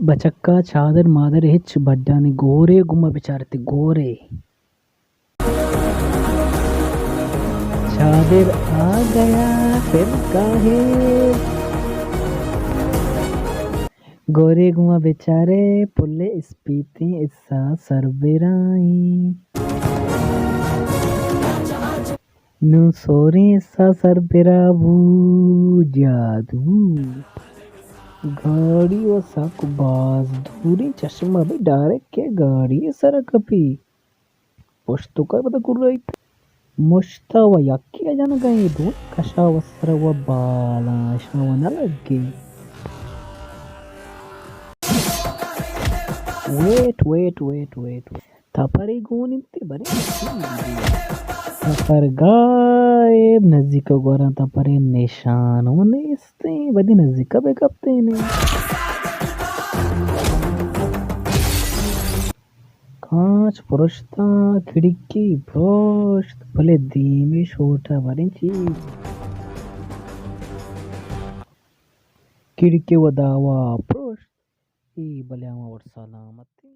بچکا چادر مادر ہچ بڈانی گورے گوما بچارتے گورے۔ چادر آ گیا پھر کاہے۔ گورے گوما بچارے پلے اسپیتیں اسا سر برائیں۔ نوں سوریں حصہ سر برا بو جادو۔ گاڑی و سک باز دوریں چشمہ بی ڈائریکٹ کہ گاڑی سر کپی۔ پشت تو کر بدا کرائیت۔ مشتا و یکی جنگا ایں دو کشا و سر و بالاں شاو نہ لگے۔ Wait, wait, wait, wait, wait. تپرے گون انت، برے چی بی؟ تپر گائب، نزیک گوراں تپرے نشان و نیستیں، بدی نزیک بہ کپتیں نے۔ کانچ پرشتاں، کھڑکی پرشت، بلے دیمی شوٹا بریں چی؟ کھڑکی و داوا پرشت، ای بلے ہما وڑ سلامت۔